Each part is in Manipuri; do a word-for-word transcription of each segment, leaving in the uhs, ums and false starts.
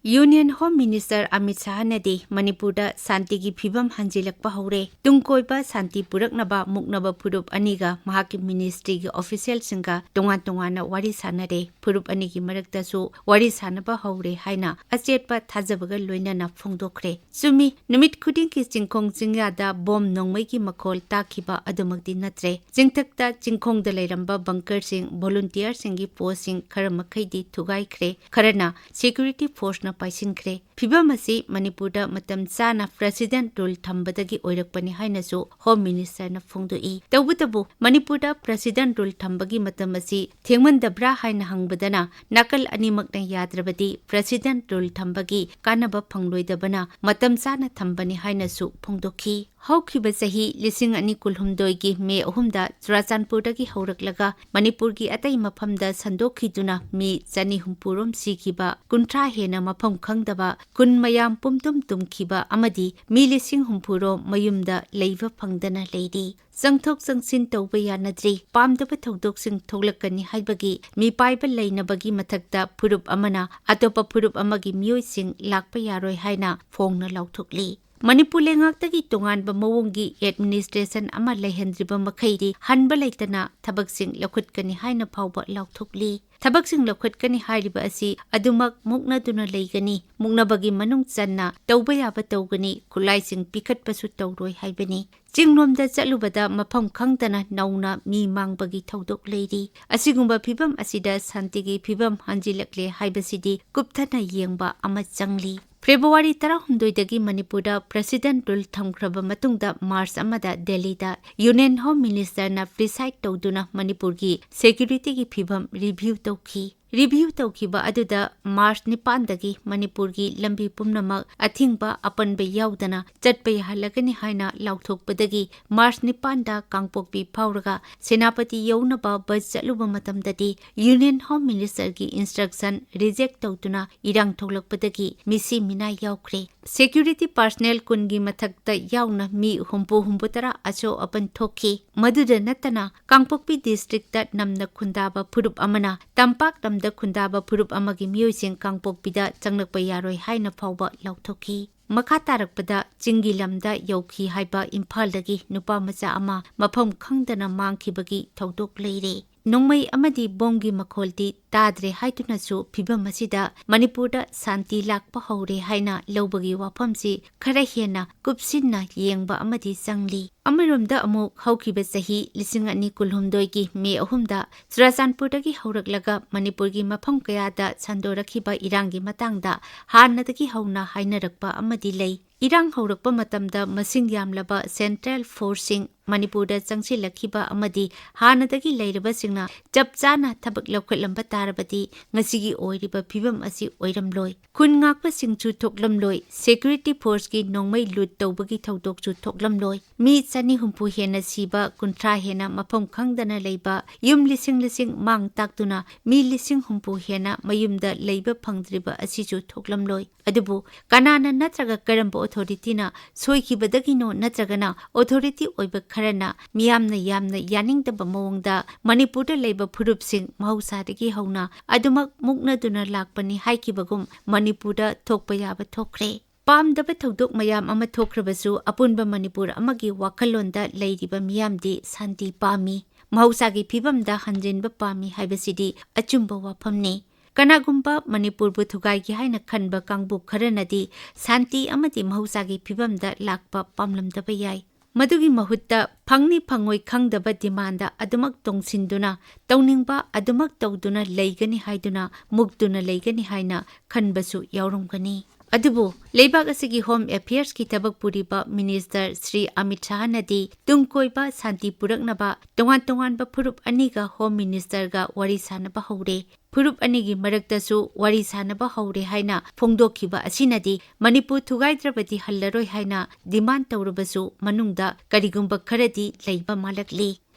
Union Home Minister ꯑꯃꯤꯠ ꯁꯥꯍꯅꯗꯤ ꯃꯅꯤꯄꯨꯔꯗ ꯁꯥꯟꯇꯤꯒꯤ ꯐꯤꯕꯝ ꯍꯟꯖꯤꯜꯂꯛꯄ ꯍꯧꯔꯦ, ꯇꯨꯡ ꯀꯣꯏꯕ ꯁꯥꯟꯇꯤ ꯄꯨꯔꯛꯅꯕ ꯃꯨꯛꯅꯕ ꯐꯨꯔꯨꯞ ꯑꯅꯤꯒ ꯃꯍꯥꯛꯀꯤ ministryꯒꯤ officialꯁꯤꯡꯒ ꯇꯣꯉꯥꯟ ꯇꯣꯉꯥꯟꯅ ꯋꯥꯔꯤ ꯁꯥꯟꯅꯔꯦ, ꯐꯨꯔꯨꯞ ꯑꯅꯤꯒꯤ ꯃꯔꯛꯇꯁꯨ ꯋꯥꯔꯤ ꯁꯥꯟꯅꯕ ꯍꯧꯔꯦ ꯍꯥꯏꯅ ꯑꯆꯦꯠꯄ ꯊꯥꯖꯕꯒ ꯂꯣꯏꯅꯅ ꯐꯣꯡꯗꯣꯛꯈ꯭ꯔꯦ꯫ ꯆꯨꯝꯃꯤ, ꯅꯨꯃꯤꯠ ꯈꯨꯗꯤꯡꯒꯤ ꯆꯤꯡꯈꯣꯡ ꯆꯤꯡꯌꯥꯗ ꯕꯣꯝ ꯅꯣꯡꯃꯩꯒꯤ ꯃꯈꯣꯜ ꯇꯥꯈꯤꯕ ꯑꯗꯨꯃꯛꯇꯤ ꯅꯠꯇ꯭ꯔꯦ꯫ ꯆꯤꯡꯊꯛꯇ ꯆꯤꯡꯈꯣꯡꯗ ꯂꯩꯔꯝꯕ bunkerꯁꯤꯡ, volunteerꯁꯤꯡꯒꯤ postꯁꯤꯡ ꯈꯔ ꯃꯈꯩꯗꯤ ꯊꯨꯒꯥꯏꯈ꯭ꯔꯦ, ꯈꯔꯅ security forceꯅ ꯄꯥꯏꯁꯤꯟꯈ꯭ꯔꯦ꯫ ꯐꯤꯚꯝ ꯑꯁꯤ ꯃꯅꯤꯄꯨꯔꯗ ꯃꯇꯝ ꯆꯥꯅ President rule ꯊꯝꯕꯗꯒꯤ ꯑꯣꯏꯔꯛꯄꯅꯤ ꯍꯥꯏꯅꯁꯨ Home Ministerꯅ ꯐꯣꯡꯗꯣꯛꯏ꯫ ꯇꯧꯕꯇꯕꯨ, ꯃꯅꯤꯄꯨꯔꯗ President rule ꯊꯝꯕꯒꯤ ꯃꯇꯝ ꯑꯁꯤ ꯊꯦꯡꯃꯟꯗꯕ꯭ꯔꯥ ꯍꯥꯏꯅ ꯍꯪꯕꯗꯅ, ꯅꯥꯀꯜ ꯑꯅꯤꯃꯛꯅ ꯌꯥꯗ꯭ꯔꯕꯗꯤ President rule ꯊꯝꯕꯒꯤ ꯀꯥꯟꯅꯕ ꯐꯪꯂꯣꯏꯗꯕꯅ ꯃꯇꯝ ꯆꯥꯅ ꯊꯝꯕꯅꯤ ꯍꯥꯏꯅꯁꯨ ꯐꯣꯡꯗꯣꯛꯈꯤ꯫ ꯍꯧꯈꯤꯕ ꯆꯍꯤ ꯂꯤꯁꯤꯡ ꯑꯅꯤ ꯀꯨꯟꯍꯨꯝꯗꯣꯏꯒꯤ ꯃꯦ ꯑꯍꯨꯝꯗ ꯆꯨꯔꯥꯆꯥꯟꯄꯨꯔꯗꯒꯤ ꯍꯧꯔꯛꯂꯒ ꯃꯅꯤꯄꯨꯔꯒꯤ ꯑꯇꯩ ꯃꯐꯝꯗ ꯁꯟꯗꯣꯛꯈꯤꯗꯨꯅ ꯃꯤ ꯆꯅꯤ ꯍꯨꯝꯐꯨ ꯔꯣꯝ ꯁꯤꯈꯤꯕ, ꯀꯨꯟꯊ꯭ꯔꯥ ꯍꯦꯟꯅ ꯃꯐꯝ ꯈꯪꯗꯕ, ꯈꯨꯟ ꯃꯌꯥꯝ ꯄꯨꯝꯇꯨꯝ ꯇꯨꯝꯈꯤꯕ ꯑꯃꯗꯤ ꯃꯤ ꯂꯤꯁꯤꯡ ꯍꯨꯝꯐꯨ ꯔꯣꯝ ꯃꯌꯨꯝꯗ ꯂꯩꯕ ꯐꯪꯗꯅ ꯂꯩꯔꯤ꯫ ꯆꯪꯊꯣꯛ ꯆꯪꯁꯤꯟ ꯇꯧꯕ ꯌꯥꯅꯗ꯭ꯔꯤ꯫ ꯄꯥꯝꯗꯕ ꯊꯧꯗꯣꯛꯁꯤꯡ ꯊꯣꯛꯂꯛꯀꯅꯤ ꯍꯥꯏꯕꯒꯤ ꯃꯤꯄꯥꯏꯕ ꯂꯩꯅꯕꯒꯤ ꯃꯊꯛꯇ ꯐꯨꯔꯨꯞ ꯑꯃꯅ ꯑꯇꯣꯞꯄ ꯐꯨꯔꯨꯞ ꯑꯃꯒꯤ ꯃꯤꯑꯣꯏꯁꯤꯡ ꯂꯥꯛꯄ ꯌꯥꯔꯣꯏ ꯍꯥꯏꯅ ꯐꯣꯡꯅ ꯂꯥꯎꯊꯣꯛꯂꯤ꯫ ꯃꯅꯤꯄꯨꯔ ꯂꯩꯉꯥꯛꯇꯒꯤ ꯇꯣꯉꯥꯟꯕ ꯃꯑꯣꯡꯒꯤ administration ꯑꯃ ꯂꯩꯍꯟꯗ꯭ꯔꯤꯕ ꯃꯈꯩꯗꯤ ꯍꯟꯕ ꯂꯩꯇꯅ ꯊꯕꯛꯁꯤꯡ ꯂꯧꯈꯠꯀꯅꯤ ꯍꯥꯏꯅ ꯐꯥꯎꯕ ꯂꯥꯎꯊꯣꯛꯂꯤ꯫ ꯊꯕꯛꯁꯤꯡ ꯂꯧꯈꯠꯀꯅꯤ ꯍꯥꯏꯔꯤꯕ ꯑꯁꯤ ꯑꯗꯨꯃꯛ ꯃꯨꯛꯅꯗꯨꯅ ꯂꯩꯒꯅꯤ, ꯃꯨꯛꯅꯕꯒꯤ ꯃꯅꯨꯡ ꯆꯟꯅ ꯇꯧꯕ ꯌꯥꯕ ꯇꯧꯒꯅꯤ, ꯈꯨꯠꯂꯥꯏꯁꯤꯡ ꯄꯤꯈꯠꯄꯁꯨ ꯇꯧꯔꯣꯏ ꯍꯥꯏꯕꯅꯤ꯫ ꯆꯤꯡꯂꯣꯝꯗ ꯆꯠꯂꯨꯕꯗ ꯃꯐꯝ ꯈꯪꯗꯅ ꯅꯧꯅ ꯃꯤ ꯃꯥꯡꯕꯒꯤ ꯊꯧꯗꯣꯛ ꯂꯩꯔꯤ꯫ ꯑꯁꯤꯒꯨꯝꯕ ꯐꯤꯚꯝ ꯑꯁꯤꯗ ꯁꯥꯟꯇꯤꯒꯤ ꯐꯤꯚꯝ ꯍꯟꯖꯤꯜꯂꯛꯂꯦ ꯍꯥꯏꯕꯁꯤꯗꯤ ꯀꯨꯞꯊꯅ ꯌꯦꯡꯕ ꯑꯃ ꯆꯪꯂꯤ꯫ ꯐꯦꯕ꯭ꯔꯨꯋꯥꯔꯤ ꯇꯔꯥꯍꯨꯝꯗꯣꯏꯗꯒꯤ ꯃꯅꯤꯄꯨꯔꯗ President rule ꯊꯝꯈ꯭ꯔꯕ ꯃꯇꯨꯡꯗ ꯃꯥꯔꯆ ꯑꯃꯗ ꯗꯦꯜꯂꯤꯗ Union Home Ministerꯅ preside ꯇꯧꯗꯨꯅ ꯃꯅꯤꯄꯨꯔꯒꯤ securityꯒꯤ ꯐꯤꯚꯝ review ꯇꯧꯈꯤ꯫ Review ꯇꯧꯈꯤꯕ ꯑꯗꯨꯗ ꯃꯥꯔꯆ ꯅꯤꯄꯥꯟꯗꯒꯤ ꯃꯅꯤꯄꯨꯔꯒꯤ ꯂꯝꯕꯤ ꯄꯨꯝꯅꯃꯛ ꯑꯊꯤꯡꯕ ꯑꯄꯟꯕ ꯌꯥꯎꯗꯅ ꯆꯠꯄ ꯌꯥꯍꯜꯂꯒꯅꯤ ꯍꯥꯏꯅ ꯂꯥꯎꯊꯣꯛꯄꯗꯒꯤ ꯃꯥꯔꯆ ꯅꯤꯄꯥꯟꯗ ꯀꯥꯡꯄꯣꯛꯄꯤ ꯐꯥꯎꯔꯒ ꯁꯦꯅꯥꯄꯇꯤ ꯌꯧꯅꯕ bus ꯆꯠꯂꯨꯕ ꯃꯇꯝꯗꯗꯤ Union Home Ministerꯒꯤ instruction reject ꯇꯧꯗꯨꯅ ꯏꯔꯥꯡ ꯊꯣꯛꯂꯛꯄꯗꯒꯤ ꯃꯤꯁꯤ ꯃꯤꯅꯥ ꯌꯥꯎꯈ꯭ꯔꯦ꯫ Security personnel ꯀꯨꯟꯒꯤ ꯃꯊꯛꯇ ꯌꯥꯎꯅ ꯃꯤ ꯍꯨꯝꯐꯨ ꯍꯨꯝꯐꯨꯇꯔꯥ ꯑꯁꯣꯛ ꯑꯄꯟ ꯊꯣꯛꯈꯤ꯫ ꯃꯗꯨꯗ ꯅꯠꯇꯅ ꯀꯥꯡꯄꯣꯛꯄꯤ districtꯇ ꯅꯝꯅ ꯈꯨꯟꯗꯥꯕ ꯐꯨꯔꯨꯞ ꯑꯃꯅ ꯇꯝꯄꯥꯛ ꯂꯝꯗ ꯈꯨꯟꯗꯥꯕ ꯐꯨꯔꯨꯞ ꯑꯃꯒꯤ ꯃꯤꯑꯣꯏꯁꯤꯡ ꯀꯥꯡꯄꯣꯛꯄꯤꯗ ꯆꯪꯂꯛꯄ ꯌꯥꯔꯣꯏ ꯍꯥꯏꯅ ꯐꯥꯎꯕ ꯂꯥꯎꯊꯣꯛꯈꯤ꯫ ꯃꯈꯥ ꯇꯥꯔꯛꯄꯗ ꯆꯤꯡꯒꯤ ꯂꯝꯗ ꯌꯧꯈꯤ ꯍꯥꯏꯕ ꯏꯝꯐꯥꯜꯗꯒꯤ ꯅꯨꯄꯥ ꯃꯆꯥ ꯑꯃ ꯃꯐꯝ ꯈꯪꯗꯅ ꯃꯥꯡꯈꯤꯕꯒꯤ ꯊꯧꯗꯣꯛ ꯂꯩꯔꯦ꯫ ꯅꯣꯡꯃꯩ ꯑꯃꯗꯤ ꯕꯣꯝꯒꯤ ꯃꯈꯣꯜꯗꯤ ꯇꯥꯗ꯭ꯔꯦ ꯍꯥꯏꯗꯨꯅꯁꯨ ꯐꯤꯚꯝ ꯑꯁꯤꯗ ꯃꯅꯤꯄꯨꯔꯗ ꯁꯥꯟꯇꯤ ꯂꯥꯛꯄ ꯍꯧꯔꯦ ꯍꯥꯏꯅ ꯂꯧꯕꯒꯤ ꯋꯥꯐꯝꯁꯤ ꯈꯔ ꯍꯦꯟꯅ ꯀꯨꯞꯁꯤꯟꯅ ꯌꯦꯡꯕ ꯑꯃꯗꯤ ꯆꯪꯂꯤ꯫ ꯑꯃꯔꯣꯝꯗ ꯑꯃꯨꯛ ꯍꯧꯈꯤꯕ ꯆꯍꯤ ꯂꯤꯁꯤꯡ ꯑꯅꯤ ꯀꯨꯟꯍꯨꯝꯗꯣꯏꯒꯤ ꯃꯦ ꯑꯍꯨꯝꯗ ꯆꯨꯔꯥꯆꯥꯟꯄꯨꯔꯗꯒꯤ ꯍꯧꯔꯛꯂꯒ ꯃꯅꯤꯄꯨꯔꯒꯤ ꯃꯐꯝ ꯀꯌꯥꯗ ꯁꯟꯗꯣꯔꯛꯈꯤꯕ ꯏꯔꯥꯡꯒꯤ ꯃꯇꯥꯡꯗ ꯍꯥꯟꯅꯗꯒꯤ ꯍꯧꯅ ꯍꯥꯏꯅꯔꯛꯄ ꯑꯃꯗꯤ ꯂꯩ꯫ ꯏꯔꯥꯡ ꯍꯧꯔꯛꯄ ꯃꯇꯝꯗ ꯃꯁꯤꯡ ꯌꯥꯝꯂꯕ central forceꯁꯤꯡ ꯃꯅꯤꯄꯨꯔꯗ ꯆꯪꯁꯤꯜꯂꯛꯈꯤꯕ ꯑꯃꯗꯤ ꯍꯥꯟꯅꯗꯒꯤ ꯂꯩꯔꯕꯁꯤꯡꯅ ꯆꯞ ꯆꯥꯅ ꯊꯕꯛ ꯂꯧꯈꯠꯂꯝꯕ ꯇꯥꯔꯕꯗꯤ ꯉꯁꯤꯒꯤ ꯑꯣꯏꯔꯤꯕ ꯐꯤꯚꯝ ꯑꯁꯤ ꯑꯣꯏꯔꯝꯂꯣꯏ꯫ ꯈꯨꯟ ꯉꯥꯛꯄꯁꯤꯡꯁꯨ ꯊꯣꯛꯂꯝꯂꯣꯏ, security forceꯀꯤ ꯅꯣꯡꯃꯩ ꯂꯨꯠ ꯇꯧꯕꯒꯤ ꯊꯧꯗꯣꯛꯁꯨ ꯊꯣꯛꯂꯝꯂꯣꯏ꯫ ꯃꯤ ꯆꯅꯤ ꯍꯨꯝꯐꯨ ꯍꯦꯟꯅ ꯁꯤꯕ, ꯀꯨꯟꯊ꯭ꯔꯥ ꯍꯦꯟꯅ ꯃꯐꯝ ꯈꯪꯗꯅ ꯂꯩꯕ, ꯌꯨꯝ ꯂꯤꯁꯤꯡ ꯂꯤꯁꯤꯡ ꯃꯥꯡ ꯇꯥꯛꯇꯨꯅ ꯃꯤ ꯂꯤꯁꯤꯡ ꯍꯨꯝꯐꯨ ꯍꯦꯟꯅ ꯃꯌꯨꯝꯗ ꯂꯩꯕ ꯐꯪꯗ꯭ꯔꯤꯕ ꯑꯁꯤꯁꯨ ꯊꯣꯛꯂꯝꯂꯣꯏ꯫ ꯑꯗꯨꯕꯨ ꯀꯅꯥꯅ ꯅꯠꯇ꯭ꯔꯒ ꯀꯔꯝꯕ authorityꯅ ꯁꯣꯏꯈꯤꯕꯗꯒꯤꯅꯣ ꯅꯠꯇ꯭ꯔꯒꯅ authority ꯑꯣꯏꯕ ꯈꯔꯅ ꯃꯤꯌꯥꯝꯅ ꯌꯥꯝꯅ ꯌꯥꯅꯤꯡꯗꯕ ꯃꯑꯣꯡꯗ ꯃꯅꯤꯄꯨꯔꯗ ꯂꯩꯕ ꯐꯨꯔꯨꯞꯁꯤꯡ ꯃꯍꯧꯁꯥꯗꯒꯤ ꯍꯧꯅ ꯑꯗꯨꯃꯛ ꯃꯨꯛꯅꯗꯨꯅ ꯂꯥꯛꯄꯅꯤ ꯍꯥꯏꯈꯤꯕꯒꯨꯝ ꯃꯅꯤꯄꯨꯔꯗ ꯊꯣꯛꯄ ꯌꯥꯕ ꯊꯣꯛꯈ꯭ꯔꯦ꯫ ꯄꯥꯝꯗꯕ ꯊꯧꯗꯣꯛ ꯃꯌꯥꯝ ꯑꯃ ꯊꯣꯛꯈ꯭ꯔꯕꯁꯨ ꯑꯄꯨꯟꯕ ꯃꯅꯤꯄꯨꯔ ꯑꯃꯒꯤ ꯋꯥꯈꯜꯂꯣꯟꯗ ꯂꯩꯔꯤꯕ ꯃꯤꯌꯥꯝꯗꯤ ꯁꯥꯟꯇꯤ ꯄꯥꯝꯃꯤ, ꯃꯍꯧꯁꯥꯒꯤ ꯐꯤꯕꯝꯗ ꯍꯟꯖꯤꯟꯕ ꯄꯥꯝꯃꯤ ꯍꯥꯏꯕꯁꯤꯗꯤ ꯑꯆꯨꯝꯕ ꯋꯥꯐꯝꯅꯤ꯫ ꯀꯅꯥꯒꯨꯝꯕ ꯃꯅꯤꯄꯨꯔꯕꯨ ꯊꯨꯒꯥꯏꯒꯦ ꯍꯥꯏꯅ ꯈꯟꯕ ꯀꯥꯡꯕꯨ ꯈꯔꯅꯗꯤ ꯁꯥꯟꯇꯤ ꯑꯃꯗꯤ ꯃꯍꯧꯁꯥꯒꯤ ꯐꯤꯕꯝꯗ ꯂꯥꯛꯄ ꯄꯥꯝꯂꯝꯗꯕ ꯌꯥꯏ꯫ ꯃꯗꯨꯒꯤ ꯃꯍꯨꯠꯇ ꯐꯪꯅꯤ ꯐꯪꯉꯣꯏ ꯈꯪꯗꯕ demand ꯑꯗꯨꯃꯛ ꯇꯣꯡꯁꯤꯟꯗꯨꯅ ꯇꯧꯅꯤꯡꯕ ꯑꯗꯨꯃꯛ ꯇꯧꯗꯨꯅ ꯂꯩꯒꯅꯤ ꯍꯥꯏꯗꯨꯅ ꯃꯨꯛꯇꯨꯅ ꯂꯩꯒꯅꯤ ꯍꯥꯏꯅ ꯈꯟꯕꯁꯨ ꯌꯥꯎꯔꯝꯒꯅꯤ꯫ ꯑꯗꯨꯕꯨ ꯂꯩꯕꯥꯛ ꯑꯁꯤꯒꯤ Home Affairsꯀꯤ ꯊꯕꯛ ꯄꯨꯔꯤꯕ Minister ꯁ꯭ꯔꯤ ꯑꯃꯤꯠ ꯁꯥꯍꯅꯗꯤ ꯇꯨꯡ ꯀꯣꯏꯕ ꯁꯥꯟꯇꯤ ꯄꯨꯔꯛꯅꯕ ꯇꯣꯉꯥꯟ ꯇꯣꯉꯥꯟꯕ ꯐꯨꯔꯨꯞ ꯑꯅꯤꯒ Home Ministerꯒ ꯋꯥꯔꯤ ꯁꯥꯅꯕ ꯍꯧꯔꯦ꯫ ꯐꯨꯔꯨꯞ ꯑꯅꯤꯒꯤ ꯃꯔꯛꯇꯁꯨ ꯋꯥꯔꯤ ꯁꯥꯅꯕ ꯍꯧꯔꯦ ꯍꯥꯏꯅ ꯐꯣꯡꯗꯣꯛꯈꯤꯕ ꯑꯁꯤꯅꯗꯤ ꯃꯅꯤꯄꯨꯔ ꯊꯨꯒꯥꯏꯗ꯭ꯔꯕꯗꯤ ꯍꯜꯂꯔꯣꯏ ꯍꯥꯏꯅ demand ꯇꯧꯔꯕꯁꯨ ꯃꯅꯨꯡꯗ ꯀꯔꯤꯒꯨꯝꯕ ꯈꯔꯗꯤ ꯂꯩꯕ ꯃꯥꯜꯂꯛꯂꯤ꯫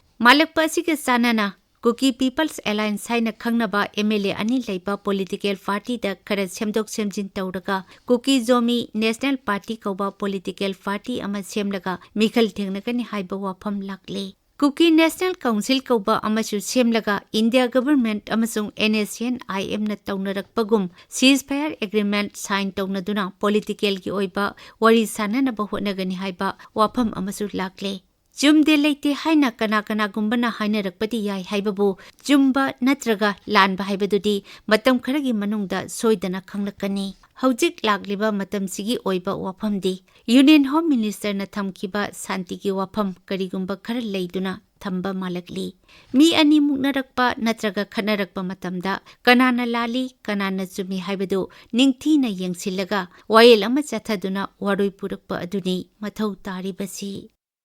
ꯃꯥꯜꯂꯛꯄ ꯑꯁꯤꯒ ꯆꯥꯟꯅꯅ ꯀꯨꯀꯤ ꯄꯤꯄꯜꯁ ꯑꯦꯂꯥꯏꯟꯁ ꯍꯥꯏꯅ ꯈꯪꯅꯕ ꯑꯦꯝ ꯑꯦꯜ ꯑꯦ ꯑꯅꯤ ꯂꯩꯕ ꯄꯣꯂꯤꯇꯤꯀꯦꯜ ꯄꯥꯔꯇꯤꯗ ꯈꯔ ꯁꯦꯝꯗꯣꯛ ꯁꯦꯝꯖꯤꯟ ꯇꯧꯔꯒ ꯀꯨꯀꯤ ꯖꯣꯃꯤ ꯅꯦꯁꯅꯦꯜ ꯄꯥꯔꯇꯤ ꯀꯧꯕ ꯄꯣꯂꯤꯇꯤꯀꯦꯜ ꯄꯥꯔꯇꯤ ꯑꯃ ꯁꯦꯝꯂꯒ ꯃꯤꯈꯜ ꯊꯦꯡꯅꯒꯅꯤ ꯍꯥꯏꯕ ꯋꯥꯐꯝ ꯂꯥꯛꯂꯦ꯫ ꯀꯨꯀꯤ ꯅꯦꯁꯅꯦꯜ ꯀꯥꯎꯟꯁꯤꯜ ꯀꯧꯕ ꯑꯃꯁꯨ ꯁꯦꯝꯂꯒ ꯏꯟꯗꯤꯌꯥ ꯒꯚꯔꯟꯃꯦꯟꯠ ꯑꯃꯁꯨꯡ N S C N I ꯑꯦꯝꯅ ꯇꯧꯅꯔꯛꯄꯒꯨꯝ ꯁꯤꯖ ꯐꯥꯌꯔ ꯑꯦꯒ꯭ꯔꯤꯃꯦꯟꯠ ꯁꯥꯏꯟ ꯇꯧꯅꯗꯨꯅ ꯄꯣꯂꯤꯇꯤꯀꯦꯜꯒꯤ ꯑꯣꯏꯕ ꯋꯥꯔꯤ ꯁꯥꯅꯅꯕ ꯍꯣꯠꯅꯒꯅꯤ ꯍꯥꯏꯕ ꯋꯥꯐꯝ ꯑꯃꯁꯨ ꯂꯥꯛꯂꯦ꯫ ꯆꯨꯝꯗꯦ ꯂꯩꯇꯦ ꯍꯥꯏꯅ ꯀꯅꯥ ꯀꯅꯥꯒꯨꯝꯕꯅ ꯍꯥꯏꯅꯔꯛꯄꯗꯤ ꯌꯥꯏ ꯍꯥꯏꯕꯕꯨ ꯆꯨꯝꯕ ꯅꯠꯇ꯭ꯔꯒ ꯂꯥꯟꯕ ꯍꯥꯏꯕꯗꯨꯗꯤ ꯃꯇꯝ ꯈꯔꯒꯤ ꯃꯅꯨꯡꯗ ꯁꯣꯏꯗꯅ ꯈꯪꯂꯛꯀꯅꯤ꯫ ꯍꯧꯖꯤꯛ ꯂꯥꯛꯂꯤꯕ ꯃꯇꯝꯁꯤꯒꯤ ꯑꯣꯏꯕ ꯋꯥꯐꯝꯗꯤ ꯌꯨꯅꯤꯌꯟ ꯍꯣꯝ ꯃꯤꯅꯤꯁꯇꯔꯅ ꯊꯝꯈꯤꯕ ꯁꯥꯟꯇꯤꯒꯤ ꯋꯥꯐꯝ ꯀꯔꯤꯒꯨꯝꯕ ꯈꯔ ꯂꯩꯗꯨꯅ ꯊꯝꯕ ꯃꯥꯜꯂꯛꯂꯤ꯫ ꯃꯤ ꯑꯅꯤ ꯃꯨꯛꯅꯔꯛꯄ ꯅꯠꯇ꯭ꯔꯒ ꯈꯠꯅꯔꯛꯄ ꯃꯇꯝꯗ ꯀꯅꯥꯅ ꯂꯥꯜꯂꯤ, ꯀꯅꯥꯅ ꯆꯨꯝꯃꯤ ꯍꯥꯏꯕꯗꯨ ꯅꯤꯡꯊꯤꯅ ꯌꯦꯡꯁꯤꯜꯂꯒ ꯋꯥꯌꯦꯜ ꯑꯃ ꯆꯠꯊꯗꯨꯅ ꯋꯥꯔꯣꯏ ꯄꯨꯔꯛꯄ ꯑꯗꯨꯅꯤ ꯃꯊꯧ ꯇꯥꯔꯤꯕꯁꯤ꯫